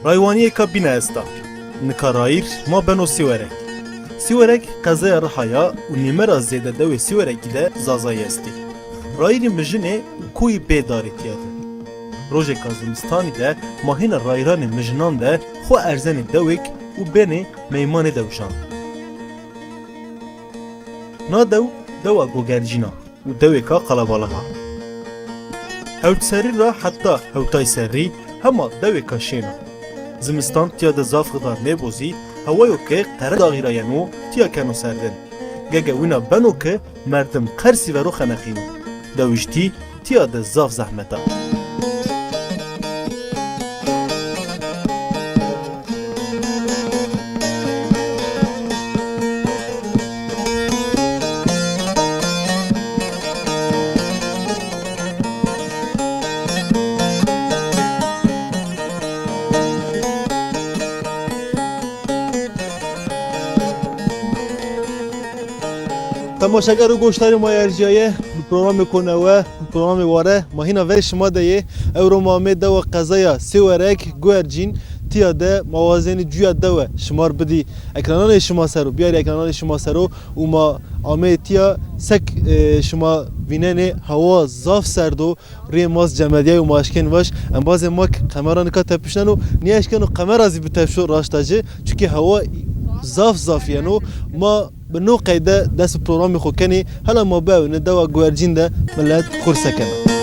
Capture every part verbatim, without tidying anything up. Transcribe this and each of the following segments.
Raywanîyêka bîne esta. Nika rayîr ma beno Sîwerek. Sîwerek qezaya Riha ya û nîme ra zêde dewê Sîwerekî de Zazayî estî. Rayîrî mijinê û koyî bê darî tîya de. Rojêka zimistanî de ma hîna rayîranê mijinan de xwu erzenê dewêk û benê meymanê dewijan. Na dew dewa Gogercîn a û dewêka qelebalix a. Hewt serrî ra heta hewtay serrî hema dewêka şên a. Zimistan tîya de zaf xidar nêbo zî, hewayo ke qere daxî ra yeno tîya keno serdin. Gege wina beno ke merdim qersî vero xeneqîno. Dewiştî tîya de zaf zehmet a. Temaşeker û goşdarê ma erjîyaye, bi programêko newe, bi programê ware ma hîna verê şima de yê. Ewro ma amê dewa qezaya Sêwerek, Guercîn, tîya de ma wazenî cuya dewe şima rê bidî ekrananê şima ser o, biyarî ekrananê şima ser o û ma amê tîya sek, e, şima vînenê hewa zaf serd o, rîyê ma zî cemedîyayo, ma eşkên vaş, embazê ma kî qemera nika tepişneno, nîeşkeno qemera zî bitepişo raşta ci, çunkî hewa zaf zaf yeno. Ma bi no qeyde dest bi programê xo kenê, hela ma biewêne dewa Guercîn de milet xwu rê se kena.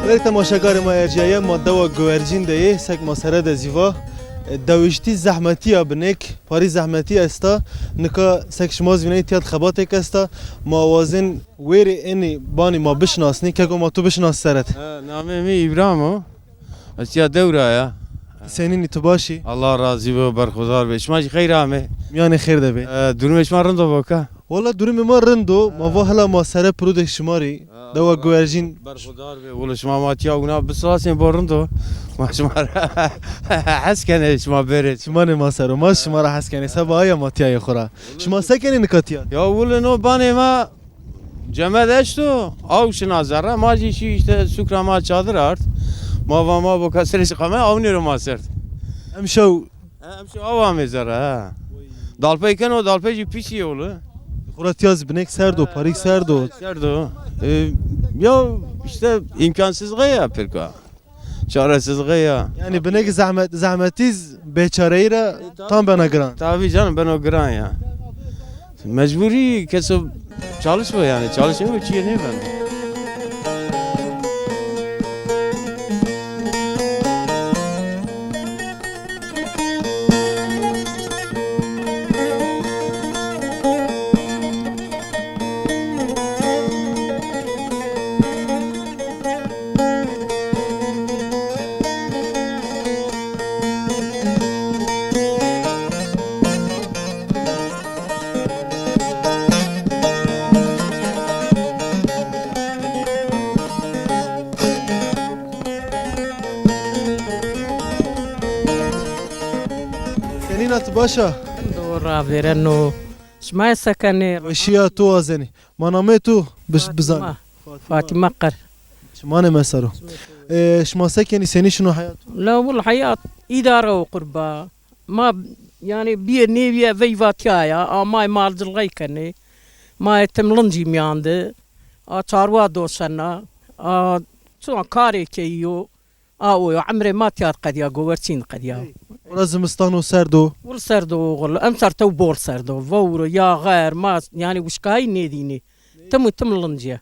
Belê temaşekarê ma erjîyaye, ma dewa Guercîn de yê, sek ma sere de zî va. E, dewiştî zehmetî ya binêk, parî zehmetî esta. Nika sek şima zî vînenî tîya de xebatêk esta. Ma wazên wêrê enî banî ma bişinasnî. Keko, ma tu bişinasî sere de. Ha, nameyê mi Îbrahîm o. Ez ya dew ra ya. Senîn î, ti baş î? Allah razî bo, berxudar be. Şima jî xeyr amê. Mîyanê xêr de bê. E, durumê şima rind o boka? Wela durumê ma rind o. Ma va hela ma sere pirûdê şima rî. Ha, dewa Allah Guercîn. Berxudar be. Wela şima ma tîya wina bisasên bo rind o. Ma şima ra hes kenê şima bêrê. Çimanê ma ser o. Ma şima ra hes kenê. Seba aya ma tîya yê xwu ra. Şima se kenê nika tîya? Ya wila no banê ma cemed eşto, aw şina zerre, ma jî şî îşte sukra ma çadir ard. Ma va ma bo kesirê şiqame aw nêro ma ser de. Emşew. He, emşew aw amê zerre, he. Dalpey keno, dalpey jî pîsî yê wila. Xura tîya zî binêk serd o, parîk serd o. Serd o. E, ya îşte îmkansizlixê ya pirka. Çaresizlixê ya. Yanî binêk zehmet, zehmetî zî bêçareyî ra tam bena giran. Tabî canım, beno giran ya. Mecburî keso çalışbo yanî. Çalışmêbo çîyê nêbeno. Senîn a, ti baş a? Rind o, ravêreno. Şima se kenê? Weşîya tu wazenî. Ma nameyê tu biz-, bizanî. Fatîma. Fatîma Qer. Çimanê ma ser o. E, şima se kenî, senî şino heyat? La wil heyat îdare o qurba. Ma, yanî, bîye nêbîye veyvatîya ya. A ma malcilxey kenê. Ma tim lincî mîyan de. A çarwa doşena. A çuwa karê keyî yo. A o yo, emrê ma tîya de qedîya, Gowercîn qedîya. Ora zimistan o, serd o? Wil serd o oxil, emser tew bol serd o. Vewr, yaxer, ma, yanî wişkayî nêdînî. Tim û tim linc ya.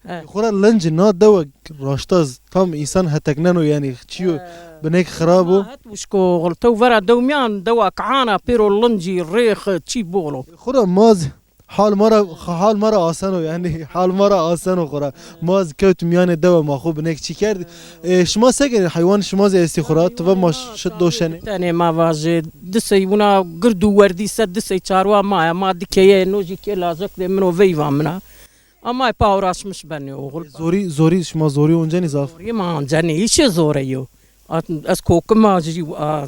He. Xora linc na dewe raşta z-, tam însan hetekneno, yanî çîyo binêk xirab o. Ma het wişk o oxil, tew vera dew mîyan, dewa kihana pêro lincî, rêx, çî bol o. Xora ma zî Hal ma ra, hal ma ra asen o, yanî hal ma ra asen o xora. Ma zî kewt mîyanê dewe, ma xo binek çî kerd. E, şima se kenê? Heywan şima zî estî xora? Ti va ma şit doşenê. Tenê ma vajê, di sey wina gird û werdî ser di sey çarwa ma ya, ma di keye, no jî kê lajek de min o, veyva min a. Ama pa uğraşmış benê oğul. Zorî, zorî, şima zorî oncenî zaf? Zorî ma oncenî, îşê zore yo. A, ez kokim a jî, a,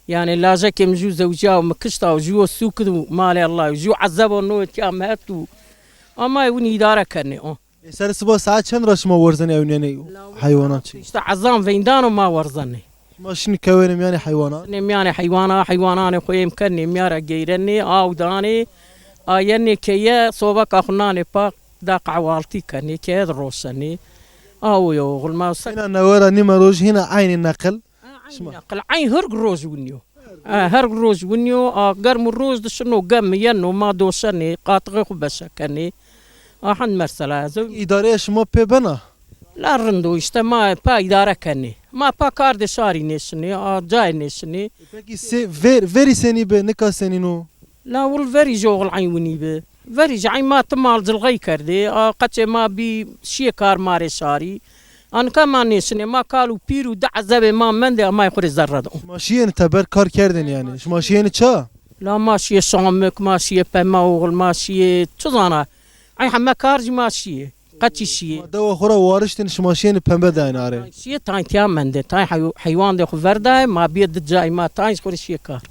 yanî lajekê min jû zewcîya û mi kişta û jû o sûk û malê Allah, jû ezeb o no tiya mi het û ama ew îdare kenê o. E, ser siba saet çend ra şima werzenê ewnîyenê heywanan çî? Îşte ezan veyndano ma werzenê. Şima şinî kewenê mîyanê heywanan? Şinê mîyanê heywana, heywananê xo êm kenê, mîya ra geyrenê, aw danê, a yenê keye, sobeka xo nanê pa, da qehwaltî kenê, keye de roşenê. Aw yo oğul ma se- Hîna newe ra nîme roj hîna eynî neqil. Ha, eynî neqil, eyn her roj winîyo. Ha, her roj winîyo, a germ û roj de şino gem yeno, ma doşenê, qatixê xo beşe kenê. A hend mersela ez. Îdareya şima pê bena? La rind o, îşte ma pa îdare kenê. Ma pa kardê şarî nêşinê, a cayê nêşinê. Pekî se-, ver-, verî senî bi, nika senîn o? La wil verî jî oxil eyn winî bi. Verî jî eyn ma ti mal cilxey kerdê, a qeçê ma bî şîyê kar marê şarî. A nika ma nêşinê, ma kal û pîr û di ezebê ma mendê, a ma xwu rê zerre do. Şima şîyêni teber kar kerdêni yanî? Şima şîyêni ça? La ma şîyê şamik, ma şîyê pema oxil, ma şîyê çi zana. Ey heme kar jî ma şîyê. Qeçî şîyê. Ma dewa xwu ra wariştên, şima şîyêni pembe dayên arê? Şîyê tayn tiya mendê. Tayn hey-, heywan dê xwu verdayê, ma bîyê di cayî ma tayn xwu rê şîyê kar.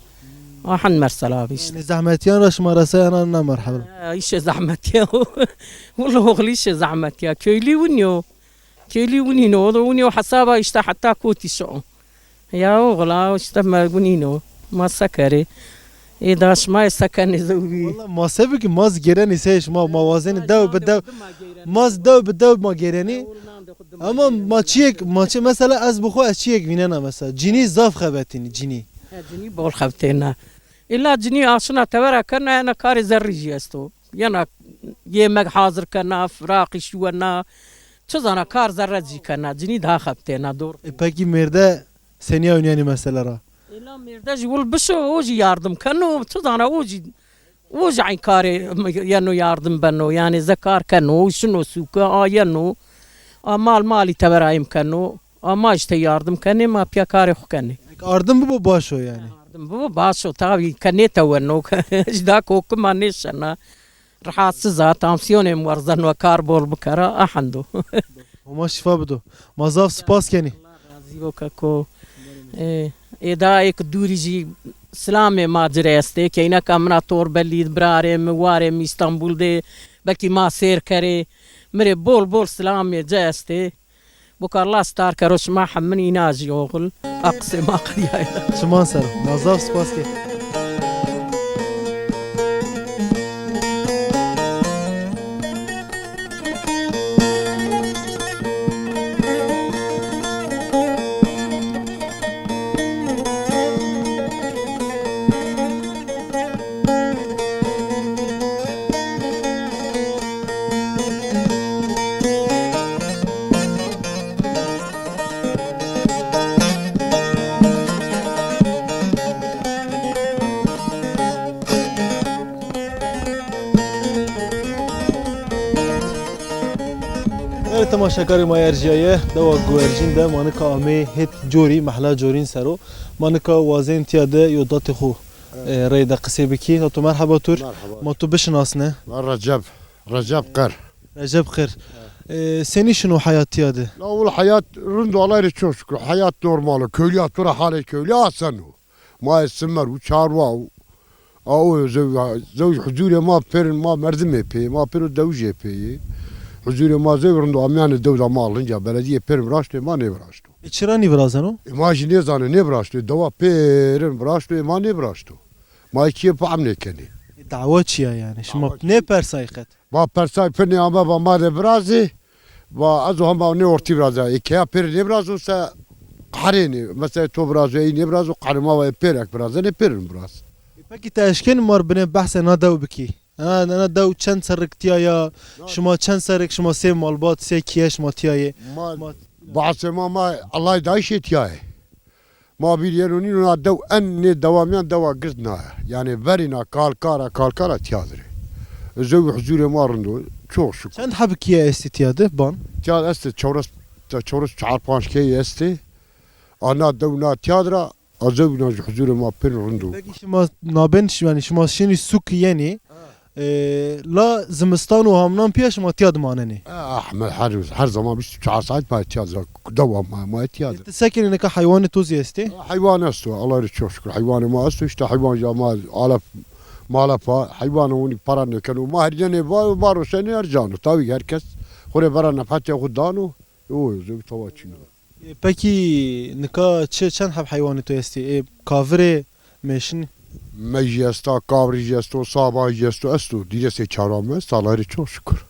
A hend mersela bî îşte. Yanî zehmetîyan ra şima resay ana na merhebla? Ha, îşê zehmetîya o. Willa oxil îşê zehmetîya. Köylî winî yo. Kêlî winîno, o da winîyo hesaba îşte heta kotî şo. Ya oxla, îşte ma winîno. Ma se kerê? Ê da şima yê se kenê zewbî? Walla ma se bikî, ma zî gêrenî sey şima, ma wazenî dew bi dew. Ma zî dew bi dew ma gêrenî. Ama ma çiyêk, ma çi mesela ez bi xo ez çiyêk vînena mesela. Cinî zaf xebetînî cinî. He, cinî bol xebitêna. Îlla cinî aşina tewera kena, ena karê zerrî jî esto. Yena yemek hazir kena, firaqî şuwena. Çi zana kar zerre zî kena, cinî daha xebitêna, dor. E, pekî mêrde senî ewnîyenî mesela ra? Êna mêrde jî wil bişo, o jî yardim keno, çi zana o jî, o jî eyn karê yeno yardim beno, yanî ze kar keno, o şino sûke, a yeno, a mal malî teberayim keno, a ma îşte yardim kenê, ma pîya karê xwu kenê. Eke ardim bibo baş o yanî? Ardim bibo baş o, tabî ke nêteweno, ji da kokima nêşena. Rahatsiz a, tansiyonê mi werzeno, kar bol bikera, a hendo. Homa şifa bido. Ma zaf spas kenî. Allah razî bo keko. Ê, ê da êk dûrî jî silamê ma ci rê estê. Keyneka min a Torbelî, birarê mi, warê mi Îstanbul de, belkî ma sêr kerê. Mi rê bol bol silamê ci estê. Boka Allah star kero şima hemin, îna jî oxil. A qisê ma qedîyaye. Çiman ser o. Ma zaf spas kê. Erê temaşekarê ma erjîyaye, dewa Guercîn de ma nika ameyê hêt corî, mehla corîn ser o. Ma nika wazên tîya de yo datê xo, e, reyde qisê bikî. Tato merheba tur. Merheba. Ma tu bişinasne. Ma Recep. Recep Qir. Recep Qir. E, senî şino heyat tîya de? La wil heyat rind o, Allay rê çok şükür. Heyat normal o. Köylüya tu ra halê köylüya asen o. Ma yê simer û çarwa û a o zew-, zewj huzurê ma pêrin, ma merdimê pê, ma pêro dewjê pê yê. Huzurê ma zew rind o, amyanê dew da ma linca beledîye pêrin viraşto, ma nêviraşto. E, çira nîvirazeno? E, ma jî nêzanê, nêviraşto. Dewa pêrin viraşto, e, ma nêviraşto. Ma kîye fehm nêkenê. E, dawa çi ya yanî? Şima nêpersay qet? Ma persay pir nêame, va ma de virazê. Va ez o hema nê ortî viraza. Ê keya pêrê nêvirazo se qehrênê. Mesela to virazo, ey nêvirazo, qehrê ma va ê pêrek virazenê, pêrin viraz. E, pekî ti eşkenî ma rê binê behsê na dew bikî? Ena, ena dew çend serrik tîya ya? Şima çend serrik, şima sey malbat, sey kîye şima tîya yê? Ma, ma bahsê ma, ma Allay dayîşê tîya yê. Ma bîr yeno nîno, na dew en nê dewa mîyan dewa gird na ya. Yanî verîna kalkara, kalkara tîya dir ê. Zewî huzurê ma rind o. Çok şükür. Çend heb kîye estî tiya de ban? Tiya de estê çewres, çewres çar panc keyî estê. A na dew na tiya de ra, a zewî na jî huzurê ma pêro rind o. Peki şima nabên şi-, yanî şima şinî sûk yenî. Ha. E, la zimistan û hamnan pîya şima tiya de manenî? Ah, me her, her zaman vîst û çar saet ma tiya de, dewa ma, ma tiya de. E, ti se kenî nika heywanê to zî estê? Heywan esto, Allah rê çok şükür. Heywanê ma esto, işte heywan ya ma alef, malef a, heywana winî para nêkeno. Ma herînenê va, ma roşenê ercano. Tabii ki herkes xo rê vera nefetê xo dano. O, zewî tawa çin o. E, pekî nika çi, çend heb heywanê to estî? E, kavirê, mêşinî? Mejî esta, kavirî jî esto, saban jî esto, esto. Dîresê çaran mi esta, Allah rê çok şükür.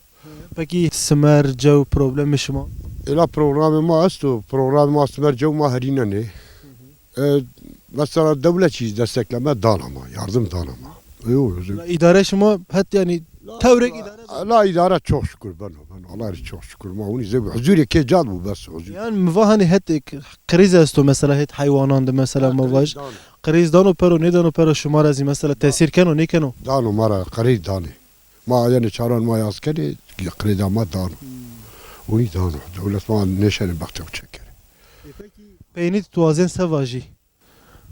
Pekî simer, cew problemê şima? Ela programê ma esto, programê ma simer cew ma herînenê. E, mesela dewlet jî destekleme dana ma, yardım dana ma. E, o, La îdare şima het yanî tewrêk îdare. La îdare çok şükür beno, beno. Allah rê çok şükür. Ma winî zewî huzurê kê ca de bû bes huzur. Yanî mi va hanî het krîz esto mesela het heywanan de mesela ma vaj. Krîz dano pero, nêdano pero şima ra zî mesela tesîr keno, nêkeno? Dano ma ra, krîz danê. Ma ayenê çaran ma yaz kenê, krêda ma dano. Winî dano. Dewlet ma nêşenê bextê xo çekerê. E, pekî peynî tu wazên se vajî?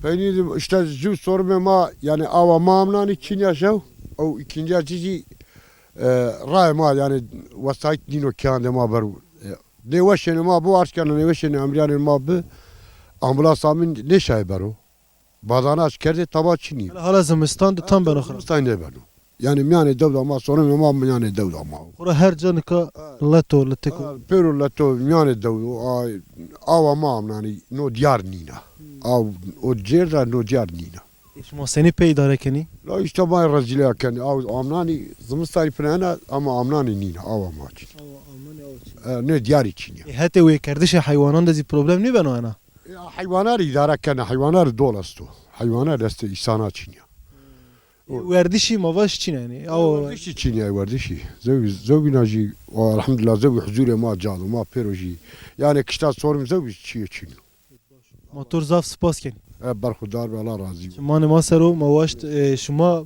Peynî de işte jû sorumê ma, yanî awa ma amnanî çînya jew. Ew îkincîya ci jî, e, rayê ma, yanî wesayît nîno keyandê ma bero. E, nêweşênê ma bi, arz kena nêweşênê emrîyanê ma bi, ambulans amîn nêşayê bero. Badana kerdê taba çinî. Hala, hala zimistan de tam beno xirab. Zimistan nêbeno. Yanî mîyanê dew de ma, sorumê ma mîyanê dew de ma. Xora her ca nika leto, leteko. Ha, pêro leto, mîyanê dew, a, awa ma amnanî, no diyar nîna. Aw, o cêr de no diyar nîna. E, şima senî pê îdare kenî? La işte ma rezîleya kenî. Aw amnanî, zimistanî pînena ama amnanî nîna, awa ma çinî. Awa amnanî, awa çinî. E, nê diyarî çinî. E, hetê wêkerdişê heywanan de zî problem nêbeno ena? Ya, heywanar îdare kena, heywanar dol esto. Heywanar estê, îsana çînya. E, werdişî ma vaj çîn yanî. Awa werdişî çînya, werdişî. Zewî, zewîna jî, elhamdulillah, zewî huzurê ma ca de, ma pêro jî. Yanî kişta sorim zewî çîyê çîn o. Ma to rê zaf spas kenî. E, berxudar be, Allah razî bo. Çimanê ma ser o, ma waşt, e, şima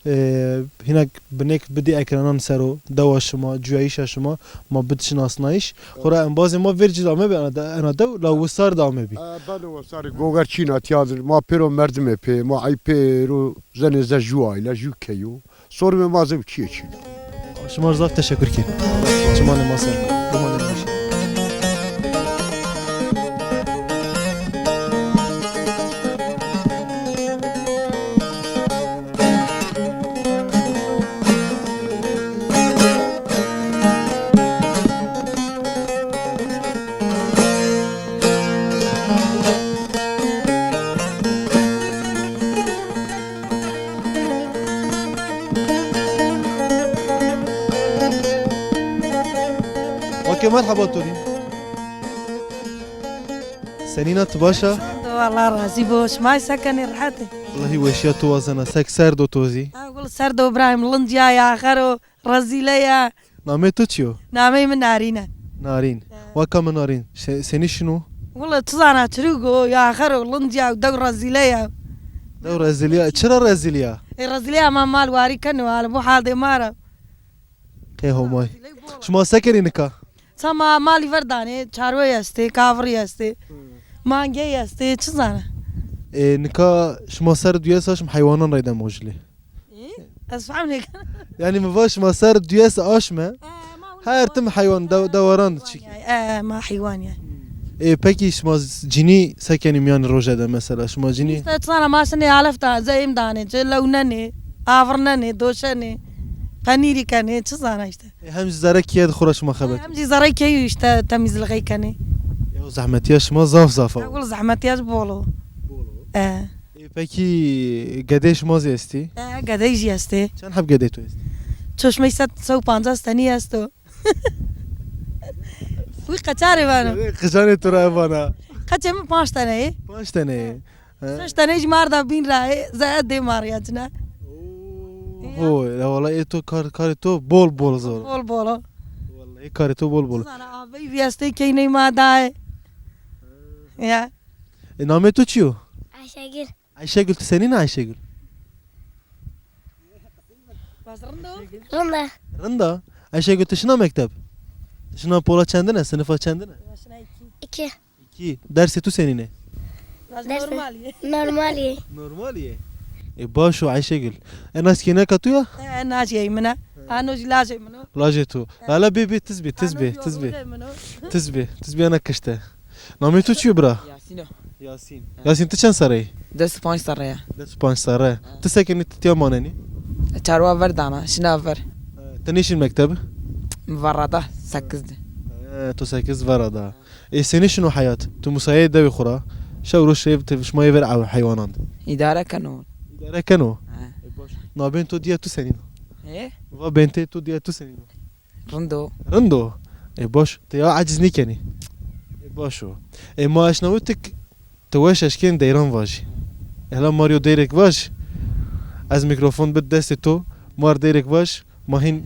E, hîna binêk bidî ekranan ser o, dewa şima, cuyayîşa şima, ma bid şinasnayîş. Xora embazê ma vercî de amebî ena de, ena dew, la wisar de amebî. E, beno wisarî, goger çîna tiya de, ma pêro merdimê pê, ma ey pêro zenê ze jû aîle, jû key o. Sorumê ma zewî çîyê çîn. Şima rê zaf teşekur kenî. Çimanê ma ser. Bimanê ma weş. Okey, merheba to rî. Senîn a, ti baş a? Serd o, Allah razî bo. Şima se kenê, rehet ê? Wellahî weşîya to wazena, sek serd o to zî. Ha, wil serd o Îbrahîm, lind ya, yaxer o, rezîle ya. Nameyê to çi yo? Nameyê mi Narîn e. Narîn. He. Waka mi Narîn. Se-, senî şino? Wila çi zana, çirûg o, yaxer o, lind ya, dew rezîle ya. Dew rezîlî ya. Çira rezîlî ya? E, rezîlî ya, ma mal warî keno, hal bu haldê ma ra. Qey Homay. Şima se kenî nika? Sa ma malî ver danê, çarwey estê, kavirî estê, mangey estê, çi zana. E, nika şima ser duyes aşm heywanan reyde mojlî. E? Ez fehm nêkena. Yanî mi va şima ser duyes aşme, e, her tim heywan, de-, dewaran çikî. E, ma heywan ya. E, pekî şima z-, cinî se kenî mîyanê roje de mesela? Şima cinî? Îşte çi zana, ma şinê alef da, zeyim danê, çi lewnenê, avirnenê, doşenê, penîrî kenê, çi zana îşte. E, hem zî zerrê keye de xo ra şima xebetî. Hem zî zerrê keyî îşte temîzlixey kenê. Ya zehmetîya şima zaf zaf a. Ya wil zehmetîya bol o. Bol o. E. E, pekî gedeyê şima zî estî? E, gedey jî estê. Çend heb gedeyê to estî? Çoşmey sed, sey û pancas tenî esto. Wî qeçarê vano. Qicanê to ra vana. Qeçê mi panc tene yê. Panc tene yê. He. Şeş tene jî mar da bîn ra yê. Zeye dê mar ya cine. Ho, ya wala ê to kar, karê to bol bol zor. Bol bol o. Wallahî karê to bol bol. Zana avey vî estê, keyney ma dayê. Ya. E, namê to çi yo? Ayşegül. Ayşegül, tu senîn a Ayşegül? Bas rind o. Rind a. Rind a? Ayşegül, ti şina mekteb? Ti şina pola çendine, sinifa çendine? Şina iki. İki. İki. Dersê tu senîn ê? Ders normal ê. Normal ê. Normal ê. E, baş o Ayşegül. E, naskêneka tu ya? E, naskê min a. Ano jî lajê min o. Lajê tu. Hele bê, bê, tiz bê, tiz bê, tiz bê. Tiz bê, tiz bê, ana kişte. Namê tu çi yo bira? Yasîn o. Yasîn. Yasîn, ti çend serre yî? Des û panc serre ya. Des û panc serre. Ti se kenî, ti tiya manenî? Çarwa ver dana, şina ver. E, ti nêşin mekteb? Verada, sekiz de. E, to sekiz verada. Ê senî şino heyat? Tu musayê dewê xo ra. Şew roj şev ti şima yê ver ew heywanan de. Îdare keno. Îdare keno? He. E, baş. Nabên to diya tu senîn o? He? Va bentê to diya tu senîn o? Rind o. Rind o? E, baş. Ti ya eciz nîkenî. E, baş o. E, ma eşnawitîk ti weş eşkên deyran vajî. Hela ma rê yo deyrêk vaj. Ez mîkrofon bid destê to. Ma rê deyrêk vaj. Ma hîn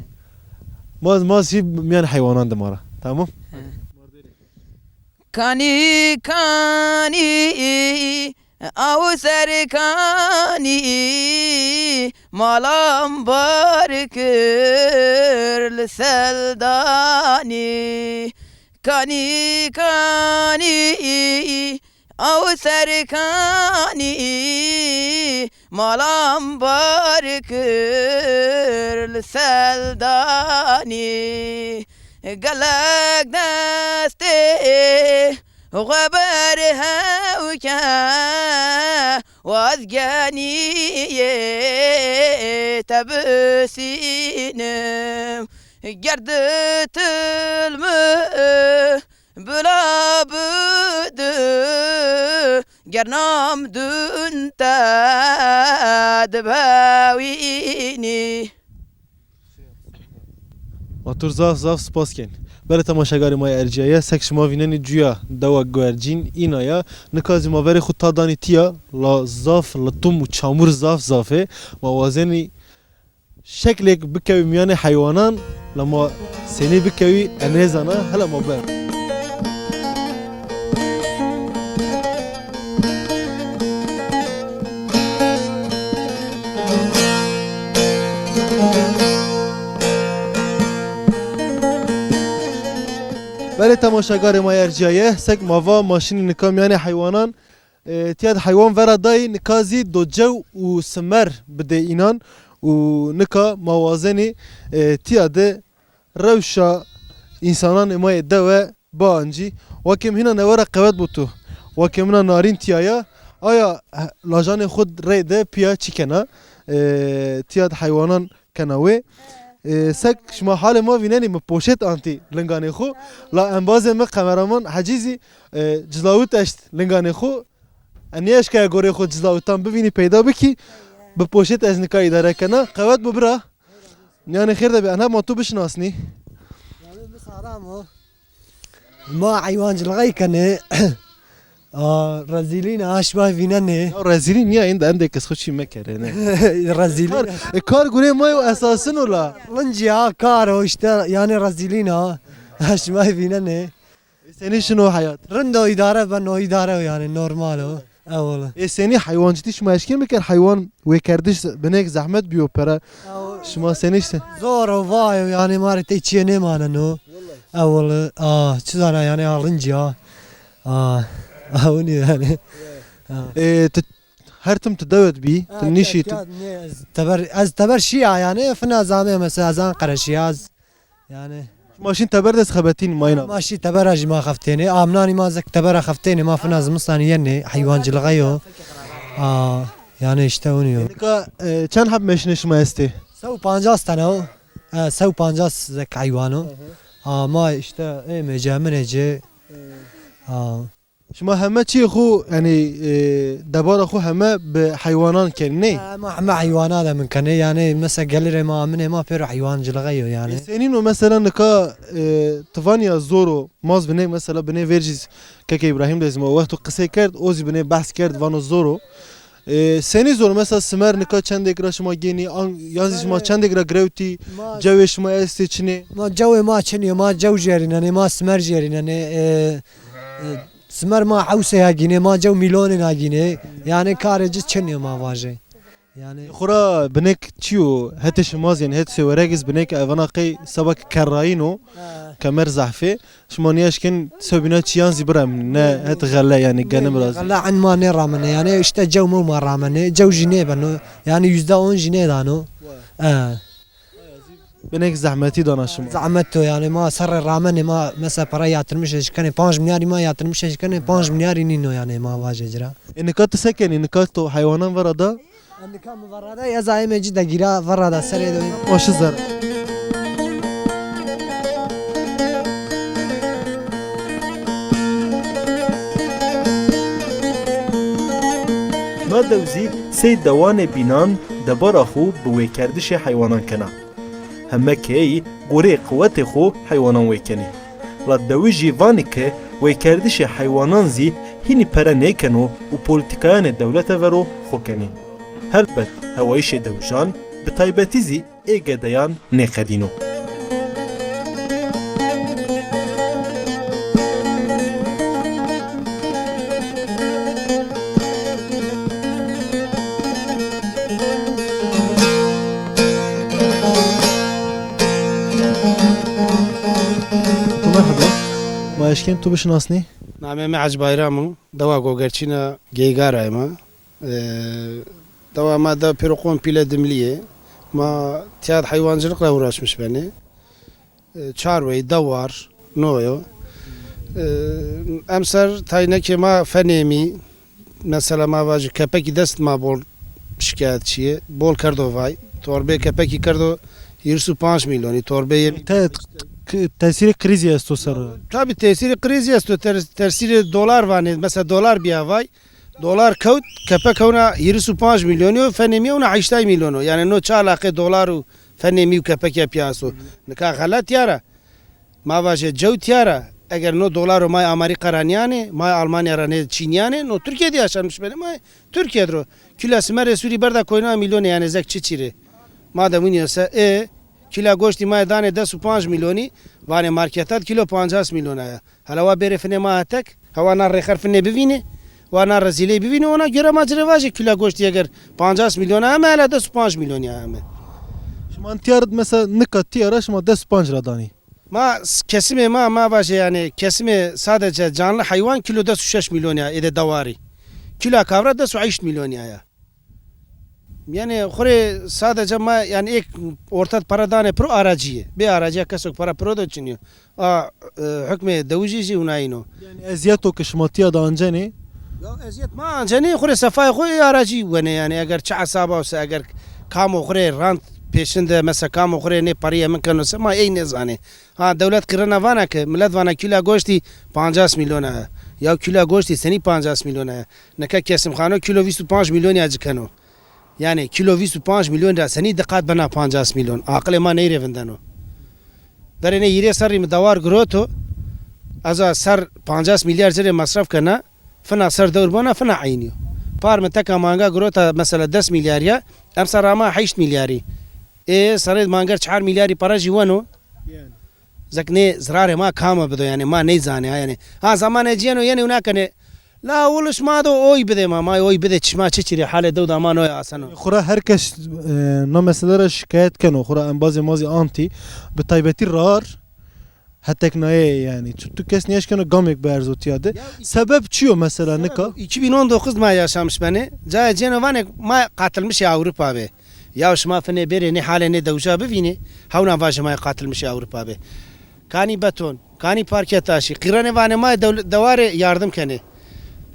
Ma, ma zî mîyan heywanan de ma ra. Tamam? He. Kanî, kanî, aw ser kanî, malam bar kir li seldanî. Kanî, kanî, Aw ser kanî, malam bar kir li seldanî. Gelek destê xwe berhew ke, waz genîyê te bisînim. Ger di tilmi Bila bidi, ger nam dun te dibewînî. Ma tu zaf zaf spas ken. Belê temaşegarê ma yê ercîyaye, sek şima vînenî cuya dewa Guercîn îna ya. Nika zî ma verê xwu ta danî tîya, la zaf litum û çamur zaf zaf ê. Ma wazenî Şeklêk bikewî mîyanê heywanan, la ma senî bikewî, e nêzana, hele ma ber. Belê temaşegarê ma yê ercîyaye, sek ma va ma şinî nika mîyanê heywanan. E, tîya de heywan vera dayî, nika zî do cew û simer bidê înan û nika ma wazenî, e, tîya de rewşa însananê ma yê dewe biancî. Wakê min hîna newe ra qewet bo tu. Wakê min a narîn tîya ya. Aya, he, lajanê xwu reyde pîya çi kena? E, tîya de heywanan kena wê. E, sek şima halê ma vînenî, mi poşet antî linganê xwu. La embazê mi kameraman Hecî zî, e, cilawit eşt linganê xwu. E, nêeşkaya gorê xwu cilawitan bivînî, peyda bikî. Bi poşet ez nika îdare kena. Qewet bo bira. Yanî xêr de bî. Enha ma tu bişinasnî. Yanî mi saram o. Ma heywancilixey kenê. A, rezîlîn a, şima vînenê. Ya rezîlîn ya, êndî endê kes xo çî mekerê, ne? Rezîlîn. Kar, e, kar gurê ma yo esasin o la. Lincî a, kar o îşte, yanî rezîlîn a. Şima vînenê. E, senî şino heyat? Rind o, îdare beno, îdare o yanî, normal o. Ewil. E, senî heywancîtî şima eşkên biker, heywan wêkerdiş binêk zehmet bîyo pere. Ew- Şima senî işte? Zor o, vay o, yanî ma rê tey çîyê nêmaneno. Ewil, a, çi zana yanî, a, rincî a. A, a, winî yanî. A. E, ti her tim ti dewet bî, ti nîşî ti. Ya, nê, ez teber, ez teber şîya yanî, fina zamê mesela ez Anqere şîya, ez Yanî. Şima şîn teber de xebetîn mayna? Ma şî tebera jî ma xeftênê. Amnanî ma zek tebera xeftênê. Ma fina zimistanî yenê. Heywancilixey o. A, yanî îşte winî yo. Nika, e, çend heb meşinê şima estê? Sew pancas tene o. E, sew pancas zek heywan o. A, ma îşte ê mêce, minêce. A. Şima heme çîyê xwu, yanî, e, debara xwu heme bi heywanan kenî, ney? Ha, ma heme heywana de min kenê. Yanî, mesela gelirê ma, aminê ma pêro heywancilixey yo yanî. E, senîn o mesela nika, e, ti vanî ya zor o, ma zî binê mesela binê vercî keke Îbrahîm de zî ma wexto qisey kerd, o zî binê behs kerd, vano zor o. E, senî zor, mesela simer nika çendêk ra şima gênî, an, yan zî şima çendêk ra girewtî, cewê şima estê çinê? Ma cewê ma çinî yo, ma cew jêrînenê, ma simer jêrînenê. E, e, Simer ma hewsê ya gînê, ma cew mîlonê na gînê. Yanî karê ci çinê ma vajê. Yani xura binek çiyo, hetê şima zî, yani het Sêwereg iz binek evana qey seba ki kerrayîn o, ha, kemer zehfê. Şima nîyaşkin sebîna çiyan zî birem, ne het xele, yani genim ra zî. Xele en ma nêramene, yani işte cew mew ma ramene, cew jî nêbeno, yani yüzde on jî nêdano. E. Binek zehmetî dana şima. Zehmet o yani, ma serre ramenê ma mesela para yatırmış eşkenê, panc milyarî ma yatırmış eşkenê, panc milyarî nîno yani ma vajê ci ra. E, nika tu se kenî? Nika tu heywanan vera da? Nika mi vera da, ez a êmê ci de gîra vera da serê de. Oşi zer. Ma dew zî sey dewanê bînan debara xwu bi wêkerdişê heywanan kena. Heme keyî goreyê qiwetê xwu heywanan wêkenê. La dewijî vanê ke wêkerdişê heywanan zî hînî pere nêkeno û polîtîkayanê dewlete vero xwu kenê. Helbet hewayîşê dewijan, bi taybetî zî ê gedeyan nêqedîno. Merhaba. Ma eşkên tu bişinasnî? Namê mi Hec Bayram o. Dewa Gogerçîna Geygarayê ma. Ee, dewa ma de pêro komple Dimlî yê. Ma tîya de heywancılıkla uğraşmış benê. E, çar wey, dewar, no yo. E, emser taynekê ma fenêmî, mesela ma vajî kepekî dest ma bol şikayetçî yê. Bol kerdo vay. Torbê kepekî kerdo hîris û panc milyonî, torbê yê. Te-, k-, tesîrê krîzî esto ser o. Tabî tesîrê krîzî esto, ter-, tesîrê dolar vanê. Mesela dolar bîya vay. Dolar kewt, kepek hewna hîris û panc milyonî o, fenêmî hewna heştay milyon o. Yani no çi alaqê dolar û fenêmî û kepekî ya pîya esto? Nika xelet tîya ra. Ma vajê cew tîya ra. Eger no dolar o may Amerîka ra nîyanê, may Almanya ra nê Çîn nîyanê, no Tirkîye de yaşanmış benê, may Tirkîye de ro. Kîla simerê Sûrî berda koyna milyonê, yani zek çiçî rê. Ma de winî se, ê, kîla goştî may danê des û panc milyonî, vanê marketa de kîlo pancas milyon aya. Hela wa bêrê finê ma hetek, hewa na rêxer finê bivînê, wa na rezîley bivînê, ona göre ma ci rê vajê kîla goştî eger pancas milyon ame, hela des û panc milyonî ame. Şima tîya ra mesela nika tîya ra şima des û panc ra danî? Ma s-, kesimê ma, ma vajê yani kesimê sadece canlı hayvan kilo des û şeş milyonî ya, êdî dewarî. Kîla kavra des û heşt milyonî ya. Yani xwu rê sadece ma yani êk orta para danê piro aracî yê. Bê aracîya kesok para piro de çinîyo. A, e, hukmê dewijî jî winayîn o. Yani ezîyeto ke şima tîya de ancenê? Ya ezîyet ma ancenê, xwu rê sefayê xwu ê aracî wenê yani. Eger çi hesaba se, eger kamo xwu rê rant pêşin de, mesela kamo xwu rê nê parîye min keno se, ma ey nêzanê. Ha, dewlet qîrena vana ke, milet vana kîla goştî pancas milyon a. Ya kîla goştî senî pancas milyon a? Nika kesimxano kîlo vîst û panc milyon ya ci keno. Yani kîlo vîst û panc milyon ra senî di qat bena pancas milyon? Aqilê ma ney rê vindeno. Verê nê hîrê serrî mi dewar giroto, ez a ser pancas milyar ci rê mesref kena, fina ser dewr bona, fina eynî yo. Par mi teka manga girota mesela des milyar ya, emser ama heşt milyarî. Ê, serê manger çar milyarî para jî weno. Zek nê zirarê ma kame bido, yani ma neyzanê ha, yani. Ha, zamanê ci yeno, yenê wina kenê. La uluş ma do oy bidê ma, ma oy bidê, çima çiçî rê halê dewda ma noya aseno. Xura her kes, e, na mesele ra şikayet keno, xura embazê ma zî antî, bi taybetî rar hetek naye yani. Çi tu kes nêeşkeno gamêk bierzo tîya de. Ya, sebep çi yo mesela nika? İki bin on dokuz ma yaşamış benê. Cayê cêno vanê ma qatilmişê Avrupa bê. Ya şima finê bêrê nê halê nê dewija bivînê, hewna vajê ma yê qatilmişê Avrupa bê. Kanî beton, kanî parke taşî, qîrenê vanê ma yê dew-, dewarê yardim kenê.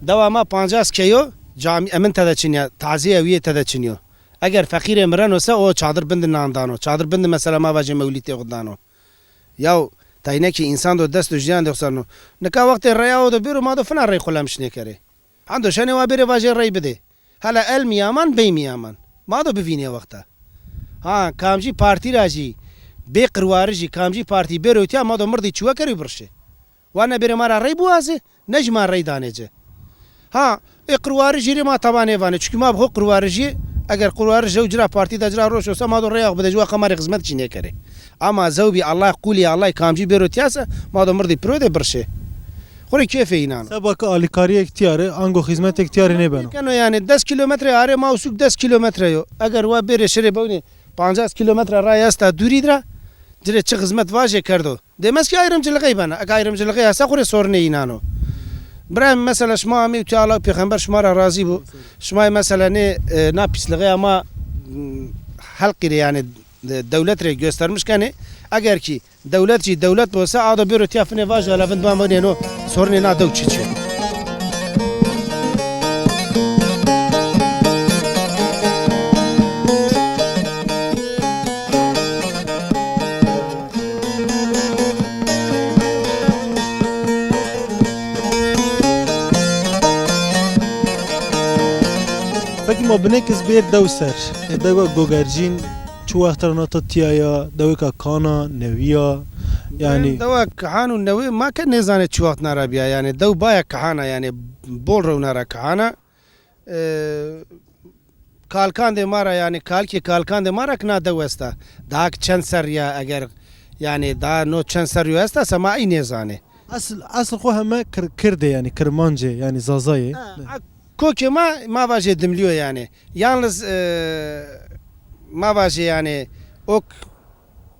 Dewa ma pancas keyo, camî emin tede çinîya, tazîye wîyê tede çinîyo. Eger feqîrê mireno se o çadir bindi nan dano, çadir bindi mesela ma vajê mewlîtê xwu dano. Yaw taynekê însan do dest û jiyan de xusarno. Nika wextê reya o do bêro ma do fina rey xulemiş nêkerê. Hendo şenê wa bêrê vajê rey bidê. Hela el mi yaman, bey mi yaman. Ma do bivînê wexta. Ha, kamcî partî ra jî, bê qirwarijî, kamcî partî bêro tîya ma do mirdî çuwe kerê û birişê. Wa ne bêrê ma ra rey biwazê, ne jî ma rey danê ci. Ha, ê qirwarijî rê ma taba nêvanê. Çunkî ma bi xo qirwarijî, eger qirwarij jew ci ra partî de ci ra roş o se ma do reya xo bidê ci, wa qe ma rê xizmet jî nêkerê. Ama zewbî Allah, qulî Allah kamcî bêro tîya se, ma do mirdî piro de birişê. Xo rê kêfê înan o. Seba ke alîkarîyêk tîya rê, ango xîzmetêk tîya rê nêbeno. Keno yanî des kîlometre arê ma û sûk des kîlometre yo. Eger wa bêrê şirê bewnê pancas kîlometre ray esta dûrî ra, ci rê çi xizmet vajê kerdo. Demez ki ayrımcılığı bena. Eke ayrımcılığı esta xo rê sorunê înan o. Bira mesela şima amê û tîya, Allah pêxember şima ra razî bo. Şima mesela nê, e, na pîslixê ama, m, xelqî rê yanî, e, dewlet rê göstermiş kenê. Eger ki dewlet jî dewlet bo se, a do bêro tîya finê vajo, hele vind ma vêneno, sorunê na dew çiçî yo. Peki ma binêk iz bêr dew ser. E, dewa Gogercîn çi wext ra nata tîya ya, dewêka kan a, newî ya? Yanî dewa kihan û newî ma ke nêzanê çi wext na ra bîya. Yanî dew baya kihan a, yanî bol rewna ra kihan a. E, kalkandê ma ra, yanî kalkê kalkandê ma ra ki na dew esta. Daha ki çend serrî ya, eger yanî daha no çend serrî yo esta se ma ey nêzanê. Esil, esil xo heme kir-, kird ê yanî, kirmanc ê yanî, zaza yê. Ha, a, kokê ma, ma vajê dimlî yo yanî. Yalniz, e, ma vajê yanî o k-,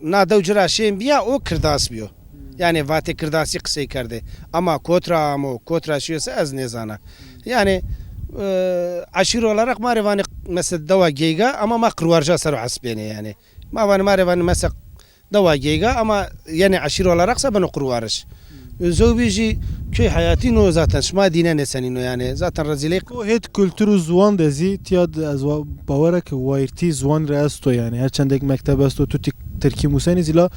na dew ci ra şên bîya, o kirdas bîyo. Hmm. Yanî vatê kirdasî qisey kerdê. Ama kot ra amo, kot ra şîyo se ez nêzana. Hmm. Yanî, e, eşîr olarak ma rê vanê mesela dewa Geyga ama ma Qirwarja ser o hesbênê yanî. Ma vanê ma rê vanê mesela dewa Geyga ama yenê eşîr olarak se beno Qirwariş. Hmm. Zewbî jî köy hayatî no zaten, şima dînenê senîn o yanî. Zaten rezîley. Ko hêt kultur û ziwan de zî tîya de ez wa-, bawera ke wayîrtî ziwanî ra esto yanî. Her çendêk mekteb esto, tutî tirkî musenî zî la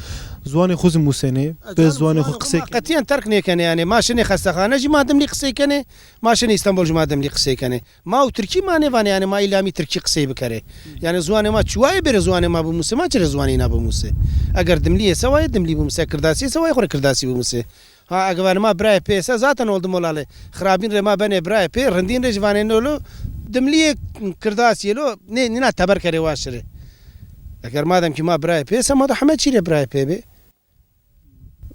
ziwanê xo zî musenê, bi ziwanê xo qisey kenê. Qetîyen terk nêkenê yanî. Ma şinê xestexane jî ma dimlî qisey kenê, ma şinê Îstanbul jî ma dimlî qisey kenê. Ma û tirkî ma nêvanê, yanî ma îlamî tirkî qisey bikerê. Yanî ziwanê ma çuwa yê, bêrê ziwanê ma bimusê, ma çi rê ziwanê îna bimusê? Eger dimlî yê se wayê dimlî bimusê, kirdasî yê se wayê xo rê kirdasî bimusê. Ha, eger vanê ma birayê pê se zaten oldu molalê. Xirabîn rê ma benê birayê pê, rindîn rê jî vanê nolo, dimlî yê, kirdasî yê lo, nê, nîna teber kerê wa şirê. Eger madem ki ma birayê pê se, ma do heme çî rê birayê pê bê.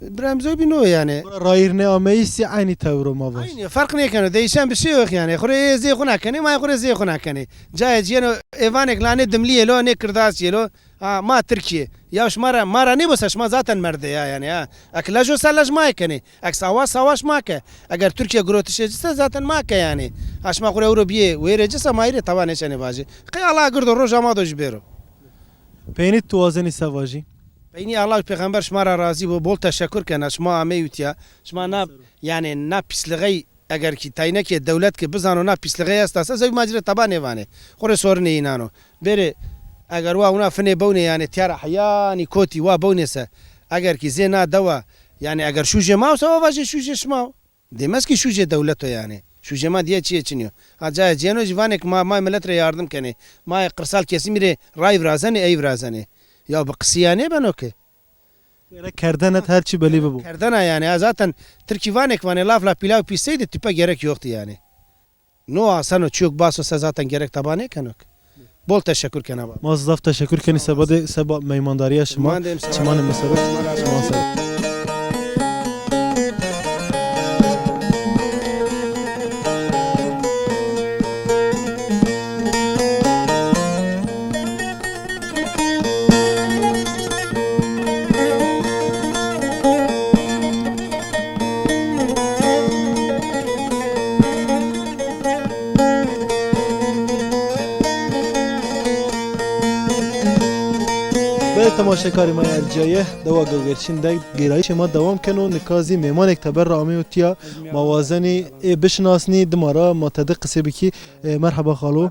Birayê mi zewbî no yanî. Xora rayîr nêameyî sî eynî tewr o ma vaj. Eynî, ferq nêkeno. Değişen bir şey yok yanî. Xo rê ê zê xo na kenê, ma yê xo rê zê xo na kenê. Cayê ci yeno ê vanê ke la nê dimlî yê lo, nê kirdasî yê lo. Ha, ma tirkî yê. Ya şima ra, ma ra nêbo se şima zaten merdê ya yanî ha. Ek lej o se lej ma yê kenê. Ek sawaş sawaş ma ke. Eger Tirkîye girotişê ci se zaten ma ke yanî. Ha şima xo rê ewro bîyê wêrê ci se ma îrê taba nêşenê vajê. Qey Allah girdo roja ma do jî bêro. Peynî tu wazenî se vajî? Peynî Allah û pêxember şima ra razî bo. Bol teşekur kena, şima ameyî tîya. Şima na, yanî na pîslixey eger kî taynekê dewlet ki bizano na pîslixey esta se, zewbî ma ci rê taba nêvanê. Xo rê sorinê înan o. Bêrê eger wa wina finê bewnê yanî tîya ra heyanî kotî wa bewnê se. Eger kî zê na dewa yanî eger şûjê ma o se wa vajê şûjê şima o. Demez ki şûjê dewlet o yanî. Şûjê ma diye çîyê çinî yo. Ha cayê cêno jî vanê ki ma, ma milet rê yardim kenê. Ma yê qirsal kesimî rê ray virazenê, ey virazenê. Ya bi qisîya nêbeno ki. Gerek kerdenet her çî belî bibo. Kerdena yanî. Ha zaten tirkî vanê ki vanê laf la pilav pîsseydi tipe gerek yoktu yanî. No aseno çîyok baso se zaten gerek taba nêkeno ki. Bol teşekur kena baba. Ma zaf teşekur kenî seba de, seba meymandarîya şima. Çimanê mi ser o. Şima ser o. Belê temaşekarê ma yê ercîyaye, dewa Gogerçîn de gêrayîşê ma dewam keno. Nika zî mêmanêk teber ra ameyo tîya. Ma wazenî ê bişinasnî, dima ra ma tede qisê bikî. E, merheba xalo.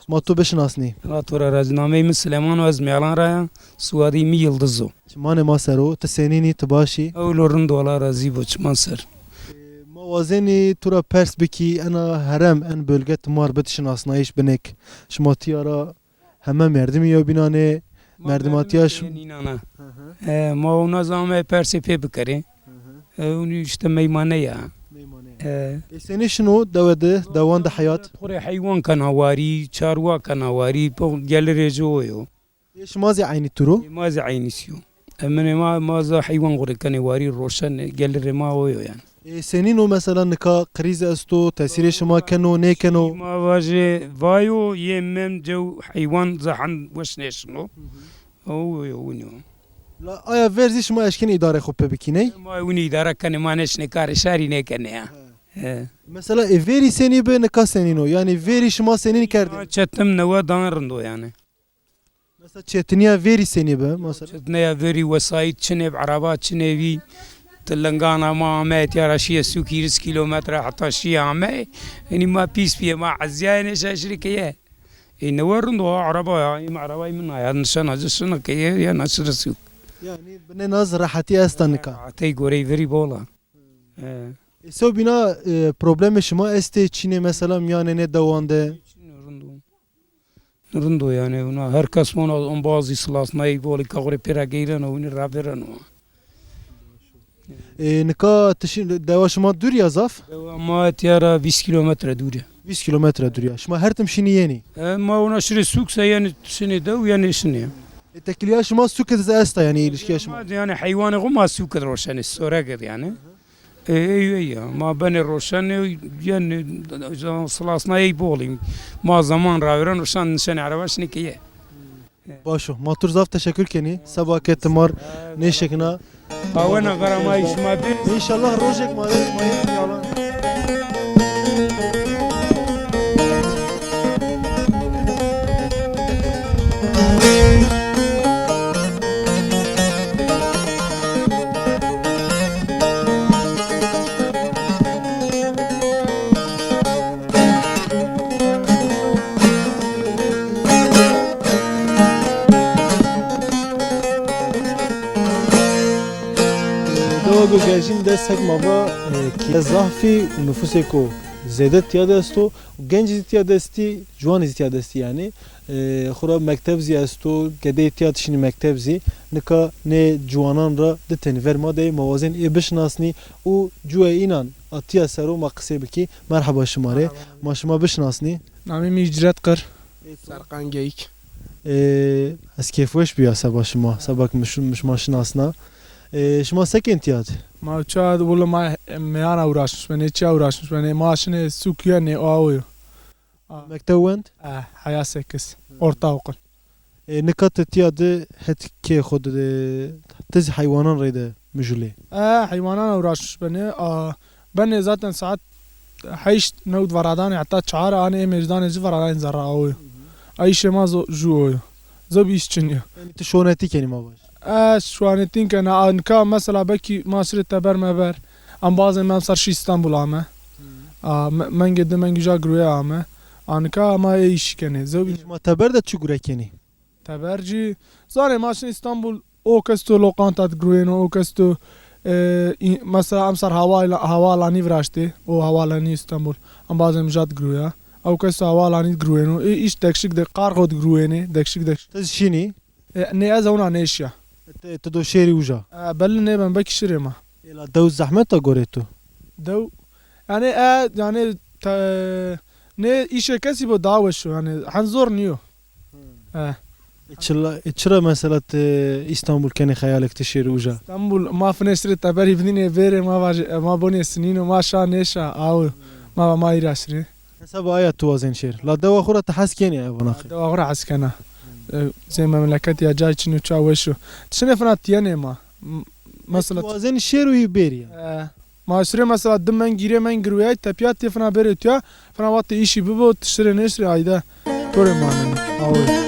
Ma to bişinasnî. Allah to ra razî. Nameyê mi Silêman o, ez Mêlan ra ya. Siwadî mi Yildiz o. Çimanê ma ser o, ti senîn î, ti baş î? Ewlo rind o, Allah razî bo, çiman ser. E, ma wazenî tu ra pers bikî, ena herem, en bölge ti ma rê bid şinasnayîş binêk. Şima tîya ra heme merdimî yewbînan ê, merdimatîya şi- nînan a. Hı hı. E, ma wina zî ame persê pê bikerê. Hı hı. E, ûnî îşte meymane ya. Meymane ya. E. E, senî şino dewe de, dewan de heyat? Xo rê heywan kena warî, çarwa kena warî, po gelirê ci o yo. Ê şima zî eynî tûr o? Ê ma zî eynî sî yo. Eminê ma, ma zî heywan xo rê kenê warî, roşenê, gelirê ma o yo yanî. E, senîn o mesela nika krîz esto, tesîrê şima keno, nêkeno? Ma vajê vayo yê mem cew heywan zehend weş nêşino. O yo winî yo. La aya ver zî şima eşkenê îdarê xo pê bikî ney? Ma winî îdare kenê, ma nêşinê karê şarî nêkenê ya. He. He. Mesela ê verî senî bi, nika senîn o? Yanî verî şima senîn kerdê? Ma çetim newe dan rind o yanî. Mesela çetinîya verî senî bi? Mesela. Çetinîya verî wesayît çinê bi, ereba çinê bî. Ti lingana ma ame, tîya ra şîye sûk hîris kîlometre heta şîye ame. Yanî ma pîs bîye, ma ezîyayê nêşa şirî keye. Ê newe rind o, ereba ya, ê mi erebayê min a ya, nişena ci şina keye, ya na şirî sûk. Yanî binê na zî rehetî esta nika? Rehetî goreyê verî bol a. He. E, sewbîna, e, problemê şima estê çinê mesela mîyanê nê dewan de? Çin o, rind o. Rind o yanî, wina her kes vana embazî silasnayî bolî ka xo rê pêra geyreno, winî ravêreno. E, nika ti şî-, dewa şima dûr ya zaf? Dewa ma tîya ra vîst kîlometre dûr ya. Vîst kîlometre dûr ya. Şima her tim şinî yenî? E, ma wina şirê sûk se yenî şinê dew, yenî şinê. E, tekilîya şima sûk id zî esta yanî, îlişkîya şima? Ma yanî heywanê xo ma sûk id roşenê, sorek id yanî. E, ey, ey ya. Ma benê roşenê, yenê, silasna ey bolî. Ma zeman ravêren roşan nişenê ereba şinê keye. Baş o. Ma tu rê zaf teşekur kenî. Seba ke ti ma rê nêşikna. Pawena vera ma îşma bi. Înşallah rojek ma rê ma yê yalan. Dewa Gurgejîn de sek ma va, e, kîye zaf î û nufusêko zêde tîya de esto. Gencî zî tîya de estî, ciwanî zî tîya de estî yanî. E, xwura mekteb zî esto, gedeyê tîya de şinî mekteb zî. Nika nê ciwanan ra di tenî ver ma de yê, ma wazên ê bişinasnî û cuwê înan a tîya ser o ma qisê bikî. Merheba şima rê. Merheba. Ma şima bişinasnî? Namê mi Hicret Qir. Ê to? Serqan Geyik. E, ez kêfweş bîya seba şima, seba ke mi şi-, mi şima şinasna. E, şima sekên tîya de? Ma ça de, wilo ma meyana uğraşmış benê, çiya uğraşmış benê. Ma şinê sûk yenê, awe yo. A. Mekteb wend? E, heya sekiz. Ortaokul. E, nika ti tîya de het kê xo de, ti zî heywanan reyde mijulê? E, heywanan uğraşmış benê. A, benê zaten saet heşt newt veradanê heta çar anê ê mêjdanê ci veradanê zerra awe yo. A, îşê ma zo-, ju o yo. Zobî îş çin yo. Yanî ti şonetî kenî ma vaj? Ez şwanetîn kena, a, nika mesela belkî ma şirê teber meber, embazê mi emser şî Îstanbul ame. A, me-, mengê di mengî uca girwe ame. A, nika ma ê îşî kenê. Zewbî. Şima teber de çi gure kenî? Teber cî, zanê ma şin Îstanbul, o kes to lokanta de girwêno, o kes to, e, î-, mesela emser hawala-, havalanî viraştê, o havalanî Îstanbul, embazê mi uca de girweya. O kes to havalanî de girwêno. Ê îş dekşik de, qarxo de girwênê, dekşik dekşik. Ti zî şinî? E, nê, ez ewna nêşiya. Ti, ti do şêrî uca? E, belli nêben, belkî şirê ma. Ê la dew zehmet a gorê to? Dew, yanî, e, yanî, te-, nê îşê kesî bo daha weş o, yanî, hen zor nîyo. Hmm. E. E, çila, e, çira mesela ti Îstanbul kenê xeyalêk ti şêrî uca? Îstanbul, ma finê şirê teberî bidînê bêrê, ma vajê, e, ma bonê sinîno, ma şa nêşa, awe. Ma va ma îra şirê. Hesaba aya tu wazên şêr. La dewa xo ra ti hes kenî ev vana xêr? Dewa xo ra hes kena. E, zê memleket ya cay çin o, ça weş o. Ti şinê fina tiyenê ma. M-, mesela. Tu wazên şêr û yî bêrî ya. E, ma şirê mesela di meng gîrê meng girweyay, tepîya tê fina bêrê tiya, fina wextê îşî bibo, ti şirê nêşirê ayde. Gorê maneno. Awe.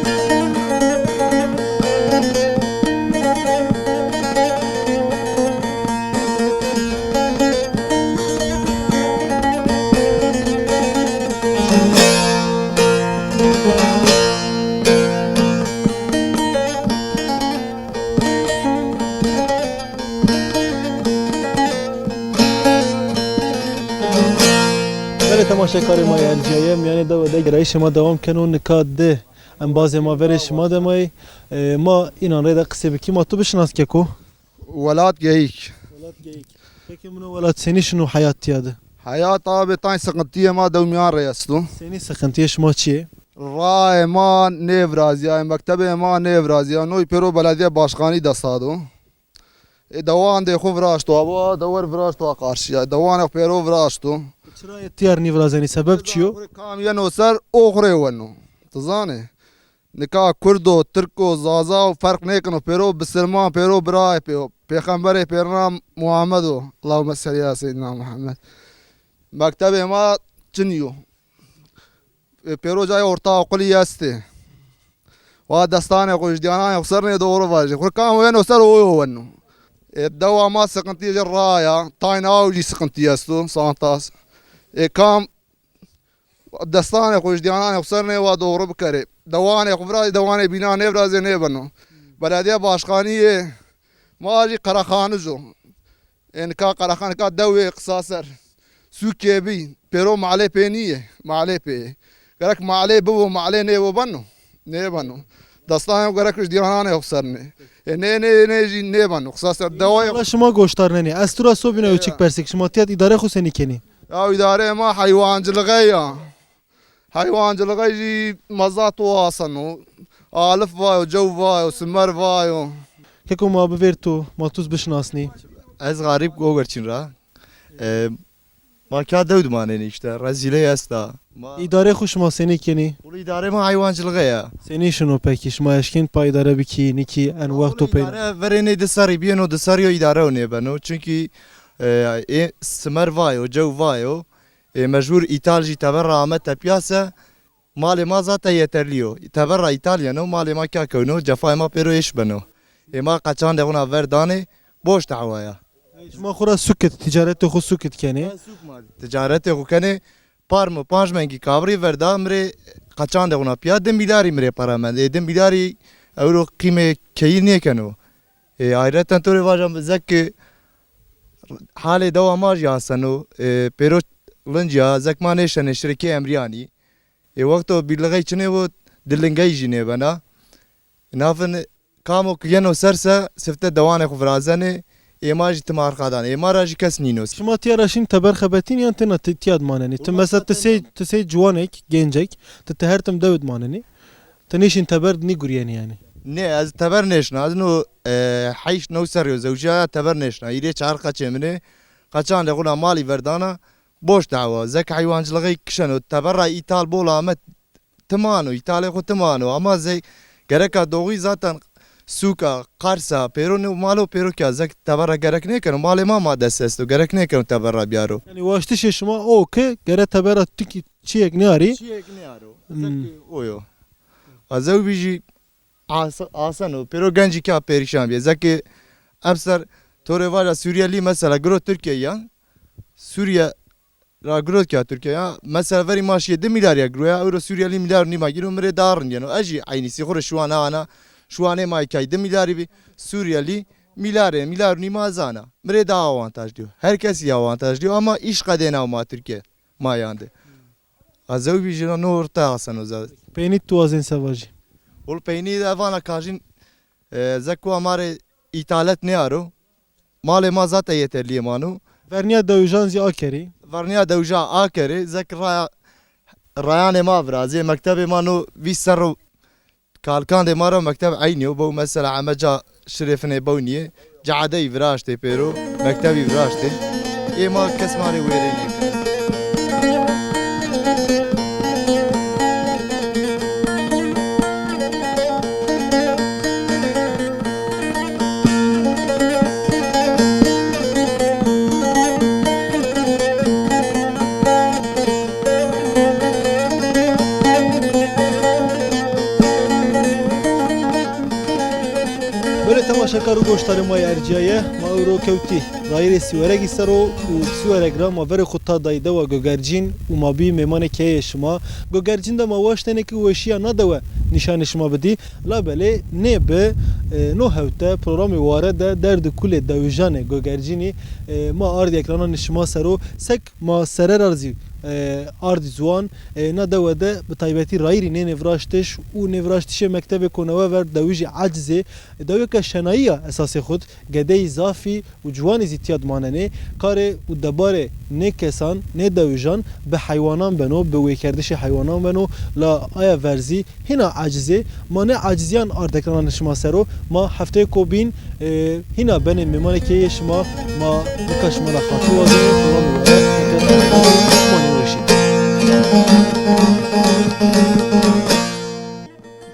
Belê temaşekarê ma yê ercîyaye, mîyanê dewe de gerayîşê ma dewam keno. Nika di embazê ma verê şima de ma yê. E, ma înan rê de qisê bikî. Ma tu bişinas keko? Welat Geyik. Welat Geyik. Peki mino welat senî şino heyat tîya de? Heyat abi tayn sıkıntıya ma dew mîyan rê esto. Senî sıkıntıya şima çi yê? Raê ma nêvirazîya, mektebê ma nêvirazîya. Noy pêro belediye başkanî desta do. E, dewandê xwu viraşto, abo dewer viraşto a qarşîya. Dewanê xwu pêro viraşto. Çira yê tîyar nîvirazenî, sebeb çi yo? Kam yeno ser, o xwu rê weno. Ti zanê? Nika Kurd o, Tirk o, Zaza o, ferq nêkeno. Pêro bisilman, pêro birayê pê o. Pêxemberê pêrina Muhammed o. Allahümme salli ala seyyidina Muhammed. Mektebê ma çinî yo. E, pêro cayê ortaokulî estê. Wa destanê xwu ji dîyananê xwu ser nê, doğru vajî. Xwu kam weno ser, o yo weno. E, dewa ma sıkıntı jî raya, tayn aw jî sıkıntı esto, santas. E, kam destanê xwu ji dîyananê xwu ser nê, wa doğru bikerê. Dewanê xwu virazê, dewanê bîna nêvirazê, nêbeno. Belediye başkanî yê ma jî qerexanij o. Ê nika qerexan, nika dewê qisa ser. Sûkê bî, pêro malê pê nîyê, malê pê yê. Gerek malê bibo, malê nêbo beno. Nêbeno. Destanê gerek ji dîyananê xwu ser nê. Ê nê, nê, nê jî nêbeno. Qisa ser dewayê. Wela şima goşdar nenê. Ez tu ra sobîna ewçik persik. Şima tîya îdarê xwu senî kenî? Ya îdarê ma heywancilixê ya. Heywancilixê jî mezat o aseno. Alif vayo, cew vayo, simer vayo. Keko ma bivêr tu, ma tuz bişinasnî. Ez Xarîb Gogerçîn ra. E, ma kîya dew di manenî îşte. Rezîley esta. Ma îdarê xwu şima senî kenî? Wilo îdarê ma heywancilixê ya. Senî şino pekî? Şima eşkên pa îdare bikî, nîkî en wext o pey? Îdare verê nê di serrî bîye, no di serrî yo îdare o nêbeno. Çunkî, e, ê simer vayo, cew vayo. Ê, mecbur îtal jî teber ra ame tepîya se, malê ma zaten yeterlî yo. Teber ra îtal yeno, malê ma kîya kewno, cefayê ma pêro êş beno. Ê, ma qeçandê xwu na ver danê, boş dawa ya. Şima xwu ra sukit, tîcaretê xwu sukit kenê? Ha, suk ma tîcaretê xwu kenê, par mi panc mengî kavirî verda, mi rê qeçandê xwu na pîya di mîlyarî mi rê para mend. Ê, di mîlyarî ewro qîmê keyî nêkeno. Ê, ayreten to rê vajam zek ki halê dewa ma jî aseno, e, pêro linc ya, zek ma nêşenê şirikê emrîyanî. Ê, wexto bîrlixey çinê wo, di lingey jî nêbena. Nafin kamo ki yeno ser se, sifte dewanê xwu virazenê, ê ma jî tim arxa danê. Ê ma ra jî kes nîno. Şima tîya ra şîn teber xebetîn yan têna ti-, tîya di manenî? Ti mesela ti sey, ti sey ciwanek, gencek, ti, ti her tim dew di manenî. Ti nêşîn teber di nîgurîyenî yanî? Nê, ez teber nêşina. Ez no, e, heşt new serrî yo zewjîya, teber nêşina. Hîrê çar qeçê min ê. Qeçandê xwu na malî verdana, boş dawa. Zek heywancilixey kişeno. Teber ra îtal bol ame, ti mano, îtalê xwu ti mano. Ama zey gereka doğî zaten sûka, qarsa, pêro nê, malo pêro kîya, zek teber ra gerek nêkeno. Malê ma ma dest esto. Gerek nêkeno teber ra bîyaro. Yanî waştişê şima o ki gere teber ra tu kî çîyek nêarî. Çîyek nêaro. Hmm. Zek o yo. A zewbî jî as-, aseno, pêro gencî kîya perîşan bîye. Zeki emser to rê vaja Suriyelî mesela giro Tirkîye ya. Sûrîye ra giro kîya Tirkîye ya. Mesela verî ma şîyê di mîlyar ya giroya, ewro Suriyelî mîlyar û nîma giro, mi rê daha rind yeno. Ez jî eynî sî xwu rê şiwan ana, şiwanê ma kay di mîlyarî bî, Suriyelî mîlyarê, mîlyar û nîma ez ana. Mi rê daha awantaj dîyo. Her kesî awantaj dîyo ama îş qedêna ma Tirkîye. Ma yan de. A zewbî jî no orta aseno zewbî. Peynî tu wazên se vajî? Ol peynî de vana kajîn, e, zek wa ma rê îtalet nêaro. Malê ma zaten yeterlîyê ma no. Vernîya dewijan zî akerî. Vernîya dewija akerî, zek raya, rayanê ma virazê, mektebê ma no vîst serr o. Kalkandê ma ra mekteb eynî yo, bew mesela eme ca şirê finê bewnîyê, cadeyî viraştê pêro, mektebî viraştê. Ê ma kes ma rê wêrey nêkeno. Belê temaşekar û goşdarê ma yê ercîyaye, ma ewro kewtî rayîrê Sîweregî ser o û Sîwereg ra ma verê xo ta dayî dewa Gogercîn û ma bî mêmanê keyeyê şima. Gogercîn de ma waştêne ki weşîya na dewe nîşanê şima bidî. Labelê nê bi, e, no hewte programê Ware de derd û kulê dewijanê Gogercînî, e, ma ardî ekrananê şima ser o. Sek ma serer ra zî e, ardî ziwan, e, na dewe de bi taybetî rayîrî nê nêviraştiş û nêviraştişê mektebê konewe ver dewijî ecizê, e, dewêka şenayî ya esasê xwu d, gedeyî zafî û ciwanî zî tîya di manenê. Karê û debarê nê kesan, nê dewijan bi heywanan beno, bi wêkerdişê heywanan beno, la aya ver zî hîna ecizê. Ma nê ecizîyan ard ekrananê şima ser o. Ma hefteyêko bîn, e, hîna benê mêmanê keyê şima, ma nika şima ra xatir wazenê, tamam o. Ma nêweşî.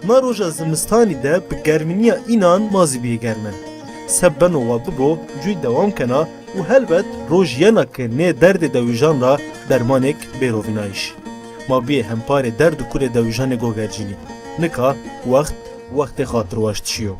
Na roja zimistanî de bi germinîya înan ma zî bîyê germen. Seb beno wa bibo, cuy dewam kena û helbet roj yena ke nê derdê dewijan ra dermanêk bêro vînayîş. Ma bîyê hemparê derd û kulê dewijanê gogercînî. Nika wext, wextê xatirwaştişî yo.